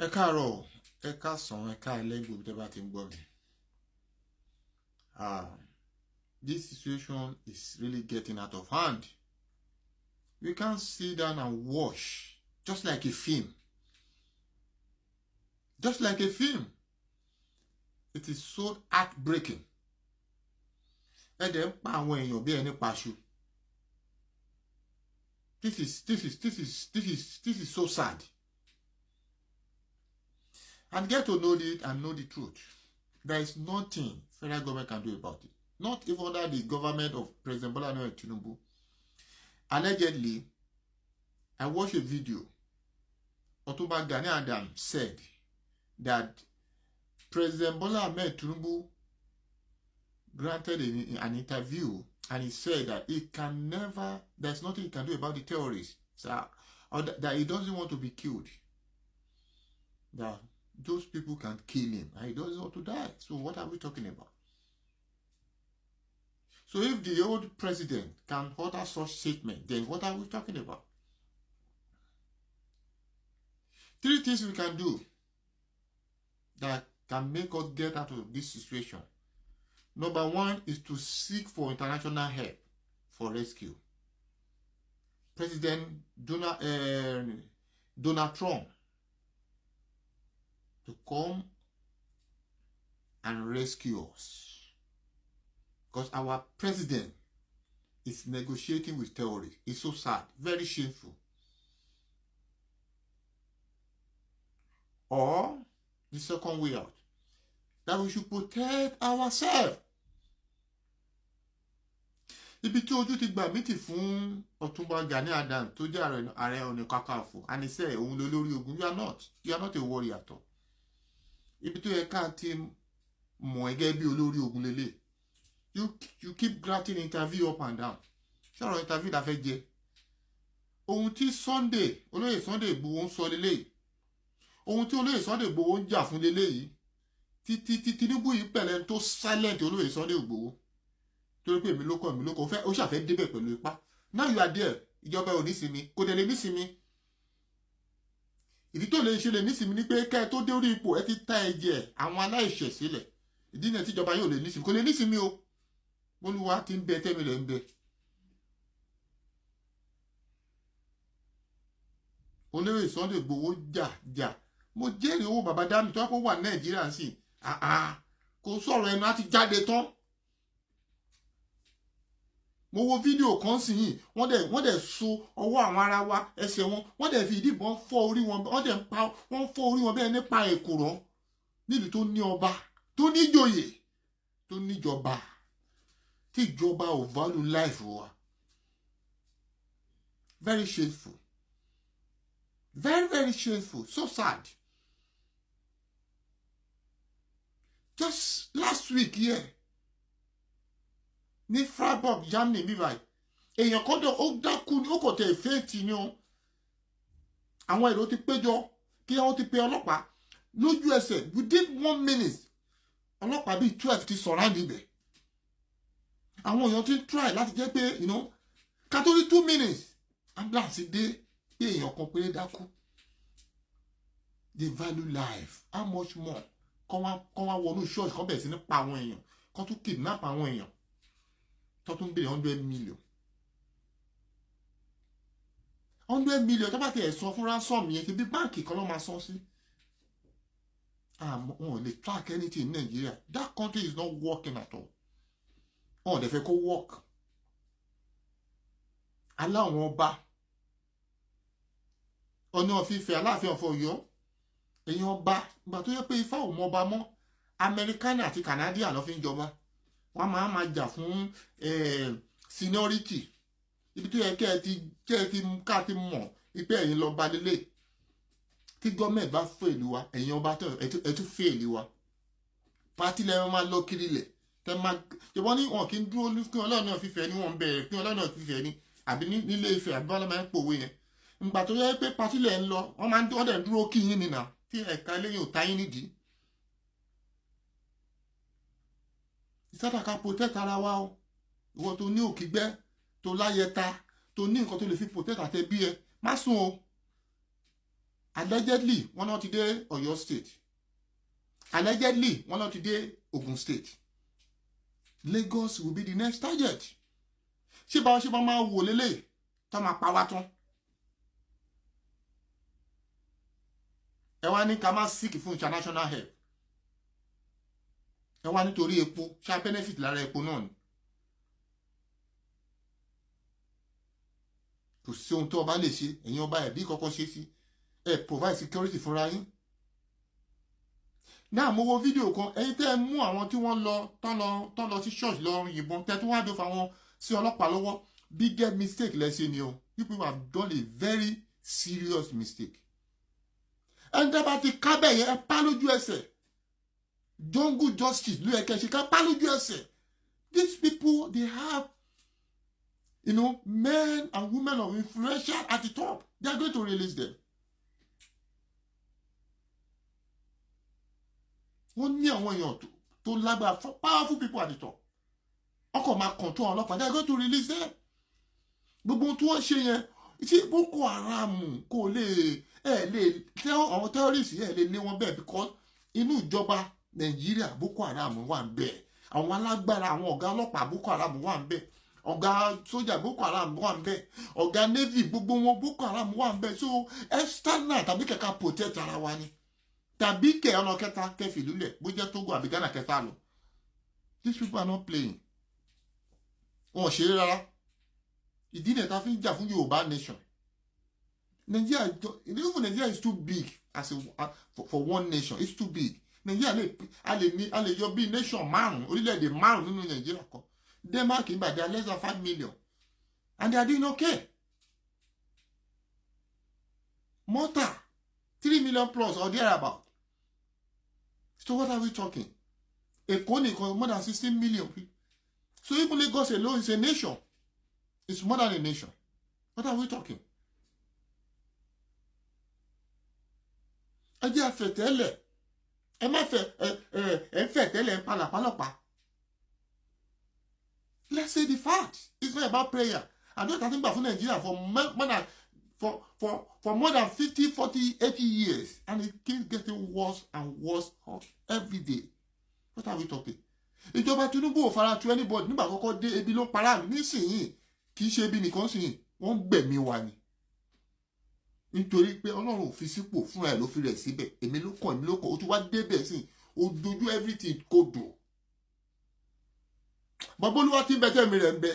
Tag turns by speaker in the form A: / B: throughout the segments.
A: Ẹ káàárọ̀, ẹ káàsán, ẹ káalẹ́ gbogbo tẹ́ bá ti ń gbọ́ mi. This situation is really getting out of hand. We can't sit down and watch just like a film. Just like a film. It is so heartbreaking. Ẹ dẹ̀ ń pa àwọn èèyàn bí ẹni paṣu. This is so sad. And get to know it and know the truth. There is nothing federal government can do about it. Not even under the government of President Bola Ahmed Tinubu. Allegedly, I watched a video. Otunba Gani Adams said that President Bola Ahmed Tinubu granted an interview, and he said that he can never, there's nothing he can do about the terrorists, so, or that he doesn't want to be killed. That those people can kill him and he doesn't want to die. So what are we talking about? So if the old president can utter such statement, then what are we talking about? Three things we can do that can make us get out of this situation. Number one is to seek for international help for rescue. President Donald Trump to come and rescue us. Because our president is negotiating with terrorists. It's so sad, very shameful. Or the second way out, that we should protect ourselves. Ibi tí ojú ti gbà mí tì fún Ọ̀túnba Gani Adams tó jẹ́ Ààrẹ Ọ̀nà Kakanfò, and he said òun lolórí ogun. You are not a warrior at all. Ibi tó yẹ ká ti mọ̀ ẹ́ gẹ́gẹ́ bí olórí ogun lélẹ̀. You keep granting interview up and down. Ṣọ̀rọ̀ interview la fẹ́ jẹ. Ohun tí Sunday, olóyè Sunday Igboho ń sọ lélẹ̀. Ohun tí olóyè Sunday Igboho ń jà fún lélẹ̀ yìí. Títí Tinubu yìí pẹ̀lẹ́ tó silent olóyè Sunday Igboho. Torí pé èmi ló kàn, èmi ló kàn, ó ṣàfẹ́ débẹ̀ pẹ̀lú ipá. Now you are there, ìjọba ò ní sinmi, kò dẹ̀ lè ní sinmi. Ìdí tó lè ṣe lè ní sinmi ni pé kẹ́ ẹ tó dé orí ipò ẹ ti ta ẹ̀jẹ̀ àwọn aláìṣẹ̀ sílẹ̀. Ìdí náà tíjọba yóò lè ní sinmi, kò lè ní sinmi o. Olúwa ti ń bẹ tẹ́mi rẹ̀ ń bẹ. Olóyè Sunday Igboho jà jà. Mo jẹ́rìí owó bàbá Dami tó kó wà Nàìjíríà sí. Kò sọ̀rọ̀ ẹnu á ti jáde tán. Mo wo fídíò kan sí yìí, wọ́n dẹ̀ so ọwọ́ àwọn ará wa ẹsẹ̀ wọn, wọ́n dẹ̀ fi ìdìbọn fọ́ orí wọn, wọ́n dẹ̀ pa wọ́n fọ́ orí wọn bẹ́ẹ̀ nípa èkùrọ́ nílùú tó ní ọba, tó níjòyè, tó níjọba, tí ìjọba ò value life wa. Very shameful. Very, very shameful. So sad. Just last week here, ní Freiburg, Germany bí báyìí, èèyàn kan dẹ̀ ó dákú ni, ó kò tẹ̀ fẹ́ẹ̀tì ni o. Àwọn èrò ti péjọ kí wọ́n ti pe ọlọ́pàá lójú ẹsẹ̀ within 1 minute ọlọ́pàá bíi 12 ti surround ibẹ̀. Àwọn èèyàn ti try láti jẹ́ pé you know, ká tó ní 2 minutes ambulance dé pé èèyàn kan péré dákú. They value life. How much more? Kọ́ wá wọnú church, kọ́ bẹ̀rẹ̀ sí ní pa àwọn èèyàn, kọ́ tún kidnap àwọn èèyàn. Tó tún béèrè 100 million. 100 million tó bá ti ẹ̀ san fún ransom yẹn, ṣe bí báǹkì kan ló máa san sí. Wọn ò lè track anything in Nigeria. That country is not working at all. Wọn ò dẹ̀ fẹ́ kó work. Aláwọn ọba Ọọ̀ni of Ifẹ̀, Aláàfin of Ọ̀yọ́, èèyàn ọba, ìgbà tó yẹ pé Ifá ò mọ ọba mọ́, Amẹ́ríkánà àti Canadian ló fi ń jọba. Wọ́n máa jà fún seniority. Ibi tó yẹ kẹ́ ẹ ti ká ti mọ̀ pé ẹ̀yin lọ́ba lélẹ̀. Tí gọ́ọ̀mẹ̀ntì bá fèèlì wa, ẹ̀yin ọba ẹ tún fèèlì wa. Pátí lẹ́yìn máa lọ kiri lẹ̀. Tẹ máa ṣùgbọ́n ní wọn kì í dúró kí Ọlọ́run náà fífẹ́ ní wọ́n ń bẹ̀rẹ̀ kí Ọlọ́run náà fífẹ́ ní àbí nílé Ifẹ̀ àbí wọ́n máa ń pòwe yẹn. Ìgbà tó yẹ pé pátí lẹ̀ ń lọ, wọ́n máa ń dẹ̀ dúró kí yín nìyà tí ẹ̀ka eléyìí ò ta yín nídìí. Ìsádàkà protect ara wa o. Ìwọ tó ní òkìgbẹ́, tó láyẹta, tó ní nǹkan tó lè fi protect àtẹbí ẹ, má sùn o. Allegedly wọ́n náà ti dé Ọ̀yọ́ State. Allegedly wọ́n náà ti dé Ogun State. Lagos will be the next target. Ṣé báwọn ṣe bá máa wò lélẹ̀ tó máa pa wá tán? Ẹ wá ní ká má seek fún international help. Ẹ wá nítorí epo, ṣá benefit lára epo náà ni. Kò sí ohun tó ọba lè ṣe, ẹ̀yin ọba ẹ̀bí kọ́kọ́ ṣe sí. Ẹ provide security fúnra yín. Náà mo wo fídíò kan, ẹ̀yin tẹ́ ẹ mú àwọn tí wọ́n lọ tán lọ sí church lọ yìnbọn, tẹ́ tún wá dó fáwọn sí ọlọ́pàá lọ́wọ́. Biggest mistake lẹ́sẹ̀ ni o. You people have done a very serious mistake. Ẹni tẹ́ bá ti kábẹ̀ yẹn, ẹ pa lójú ẹsẹ̀. Jungle justice ló yẹ kẹ́ ṣe, ká pa lójú ẹsẹ̀. These people, they have, you know, men and women of influential at the top. They are going to release them. Wọ́n ní àwọn èèyàn tó lágbára, powerful people at the top. Ọkọ̀ máa control ọlọ́pàá. They are going to release them. Gbogbo ohun tí wọ́n ṣe yẹn, tí Boko Haram kò lè lè àwọn terrorists yẹn lè lé wọn bẹ́ẹ̀, because inú ìjọba Nàìjíríà Boko Haram wà ń bẹ́ẹ̀. Àwọn alágbára, àwọn ọ̀gá ọlọ́pàá Boko Haram wà ń bẹ́ẹ̀. Ọ̀gá sójà Boko Haram wà ń bẹ́ẹ̀. Ọ̀gá navy gbogbo wọn Boko Haram wà ń bẹ́ẹ̀. So external tàbí kẹ̀kẹ́ protect ara wa ni, tàbí kẹ ọ̀nà kẹta kẹfì lulẹ̀, bó jẹ́ Togo àbí Ghana kẹta lọ. These people are not playing. Wọn ò ṣeré rárá. Ìdí nìyẹn tá fi ń jà fún Yorùbá nation. Nigeria, even Nigeria is too big as a, for one nation. It's too big. Nigeria a lè yọ bí nation márùn, orílẹ̀-èdè márùn nínú Nigeria kan. Denmark ń bàjẹ́ less than 5 million and they are doing okay. Malta 3 million plus or thereabout. So what are we talking? Èkó nìkan more than 16 million. So even Lagos alone is a nation. It's more than a nation. What are we talking? Ẹ jẹ́ àfẹ̀tẹ́lẹ̀. Ẹ má fẹ́ ẹ ń fẹ̀tẹ́lẹ̀ ń palàpalọ̀pá. Let's say the fact. It's not about prayer. Àdúrà tá a ti ń gbà fún Nàìjíríà for more than 50, 40, 80 years, and it keeps getting worse and worse every day. What are we talking? Ìjọba Tinubu ò fara tu anybody nígbà àkọ́kọ́ dé, ebi ló ń para nísìnyìí. Kì í ṣe ebi nìkan sìn, wọ́n ń gbẹ̀mí wa ni. Nítorí pé Ọlọ́run ò fi sípò fúnra ẹ̀ ló fi rẹ̀ síbẹ̀. Èmi ló kàn, èmi ló kàn, ó tún wá débẹ̀ sí, ó dojú everything kodò. Bàbá Olúwa tí ń bẹ tẹ́mi rẹ̀ ń bẹ.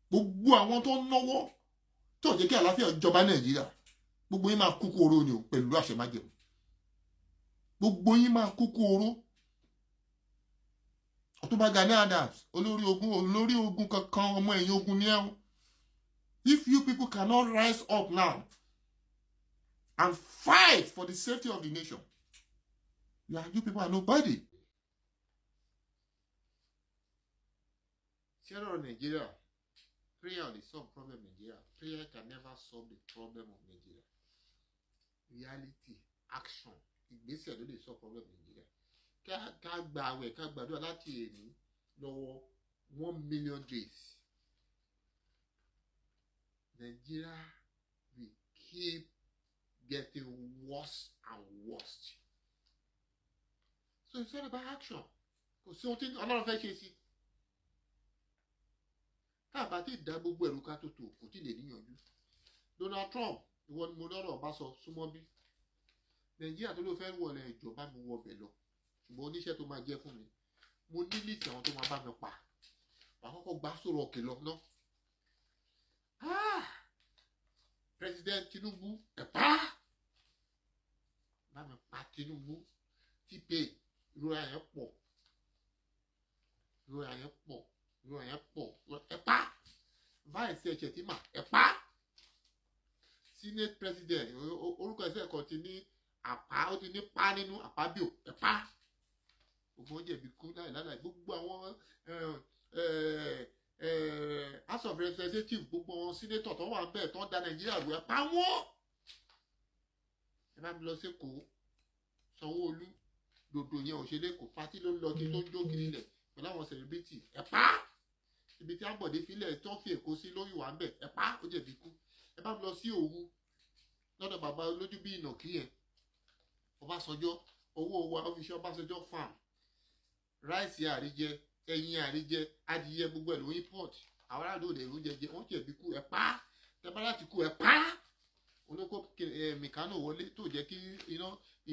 A: Gbogbo àwọn tó ń náwó tó jẹ́ kí àlàáfíà jọba Nàìjíríà, gbogbo yín máa kúkú oró ni o, pẹ̀lú àṣẹ májẹ̀mú. Gbogbo yín máa kúkú oró. Ọ̀túnba Gani Adams, olórí ogun kankan, ọmọ ẹ̀yìn ogun ni ẹ́. If you people cannot rise up now and fight for the safety of the nation, you people are nobody. Terror Nigeria, prayer will solve problem Nigeria. Prayer can never solve the problem of Nigeria. Reality, action, ìgbésẹ̀ ló lè solve problem Nigeria. Ká gba àwẹ̀, ká gbàdúrà láti èní lọ́wọ́ 1 million days. Nigeria will keep getting worse and worse. So it's all about action. Kò sí ohun tí Ọlọ́run fẹ́ ṣe sí. Tá a bá ti dá gbogbo ẹ̀rù ká tó tò, kò tí lè níyànjú. Donald Trump, ìwọ ni mo lọ́rọ̀ bá sọ, súnmọ́ bí. Nàìjíríà tó ló fẹ́ wọlé ìjọba mi wọ bẹ̀ lọ. Ṣùgbọ́n oníṣẹ́ tó máa jẹ́ fún mi. Mo ní lìtì àwọn tó máa bá mi pa. Wàá kọ́kọ́ gbá sọ̀rọ̀ òkè lọ ná. President Tinubu, ẹ̀ pa. Bá mi pa Tinubu. TPA, ìrora yẹn pọ̀. Ìrora yẹn pọ̀. Ìrora yẹn pọ̀. Ẹ̀ pa. Vice Shettima, ẹ̀ pa. Senate President, orúkọ ẹ̀sẹ̀ kan ti ní àpá, ó ti ní pa nínú àpábíò, ẹ̀ pa. Gbogbo oúnjẹ bí kú láì láì gbogbo àwọn House of Representatives, gbogbo àwọn senator tó wà ń bẹ̀ tó ń da Nàìjíríà rú, ẹ̀ pa wọ́n. Ẹ bá mi lọ sí Èkó, Sanwó-Olú, dòdò yẹn ò ṣe lẹ́kọ̀ọ́, pátí ló ń lọ kí tó ń jó kiri lẹ̀ pẹ̀lú àwọn celebrity, ẹ̀ pa. Ibi tí Ambode filẹ̀ tó ń fi Èkó sí lórí wà ń bẹ̀, ẹ̀ pa, ó jẹ̀bi kú. Ẹ bá mi lọ sí Òwu Lọ́dọ̀ bàbá olójú bí ìnàkí yẹn, Ọbásanjọ́, owó wa ó fi ṣe Ọbásanjọ́ farm. Rice àríjẹ, ẹyin àríjẹ, adìyẹ, gbogbo ẹ̀ ló import. Àwọn aráàlú òde ìlú jẹjẹ, wọ́n jẹ̀bi kú ẹ̀ pa. Tẹ́bá láti kú ẹ̀ pa. Olóko mìkánò wọlé tó jẹ́ kí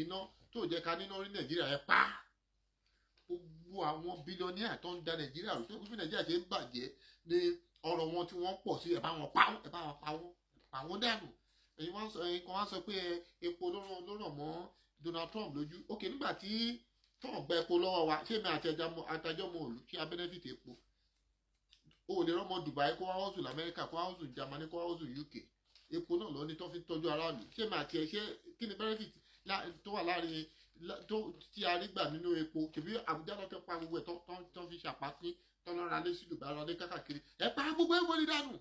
A: iná tó jẹ́ ká níná ní Nàìjíríà, ẹ̀ pa. Gbogbo àwọn billionaire tó ń da Nàìjíríà rò, tó bí Nàìjíríà ṣe ń bàjẹ́ ní ọ̀rọ̀ wọn tí wọ́n pọ̀ sí, ẹ̀ bá wọn pa, ẹ̀ bá wọn pa, wọ́n pa wọ́n dànù. Ẹ̀yin wọ́n sọ, ẹ̀yin kan wá sọ pé epo ló ràn mọ́ Donald Trump lójú. Ok, nígbà tí Trump gba epo lọ́wọ́ wa, ṣé mi àti ẹja àtàjọ́ mọ òòlù kí a benefit epo? O ò lè rọ́mọ Dubai kó wá hustle Amẹ́ríkà, kó wá hustle Germany, kó wá hustle UK. Epo náà lọ ní tó fi tọ́jú aráàlú. Ṣé mi àti ẹ, ṣé kí ni benefit tó wà láàrin tó tí a rí gbà nínú epo? Tìbí Àbújá ló fẹ́ pa gbogbo ẹ̀ tó fi ṣàpápín, tó lọ́ra lé sí Dubai, lọ́ra lé kákàkiri. Ẹ pa gbogbo ẹ̀ wọlé dànù.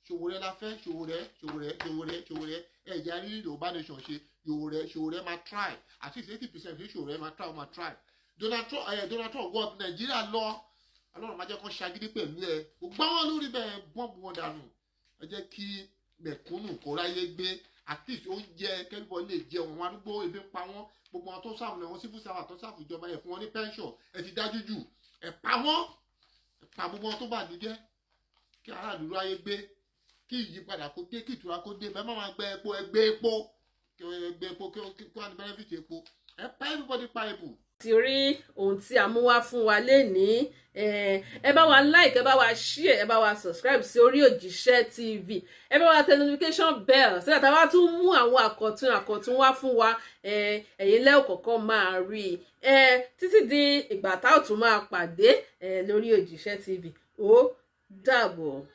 A: Ṣòwòrẹ́ la fẹ́, Ṣòwòrẹ́, Ṣòwòrẹ́, Ṣòwòrẹ́, Ṣòwòrẹ́. Ẹ̀jẹ̀ rí Yorùbá nation ṣe. Ṣòwòrẹ́, Ṣòwòrẹ́ máa try at least 80% ní. Ṣòwòrẹ́ máa try, ó máa try. Donald Trump, Donald Trump wọ Nàìjíríà lọ. Ọlọ́run máa jẹ́ kó ṣagídí pẹ̀lú ẹ. Gbogbo àwọn lórí bẹ́ẹ̀, bọ́ǹbù wọn dànù. Ẹ jẹ́ kí mẹ̀kúnnù kó ráyé gbé, at least oúnjẹ kẹ́bíbọ̀ lè jẹun. Àwọn arúgbó, ebi ń pa wọ́n. Gbogbo àwọn tó serve àwọn civil servant tó serve ìjọba, ẹ̀ fún wọn ní pension. Ẹ ti dájú jù. Ẹ pa wọ́n, ẹ pa gbogbo wọn tó bá jẹ́ kí aráàlú ráyé gbé, kí ìyípadà kó dé, kí ìtura kó dé. Bẹ́ẹ̀ má máa gbẹ epo, ẹ gbé epo, kí ẹ gbé epo, kí wọ́n ní benefit epo. Ẹ pa everybody, pa epo.
B: Ti rí ohun tí a mú wá fún wa lénìí. Ẹ bá wa like, ẹ bá wa share, ẹ bá wa subscribe sí orí Òjíṣẹ́ TV. Ẹ bá wa tẹ notification bell sígbà tá a bá tún mú àwọn àkọ̀tun àkọ̀tun wá fún wa, ẹ̀yin lẹ́ẹ̀ kọ̀ọ̀kan máa rí i. Títí di ìgbà tá ò tún máa pàdé lórí Òjíṣẹ́ TV, ó dàbọ̀.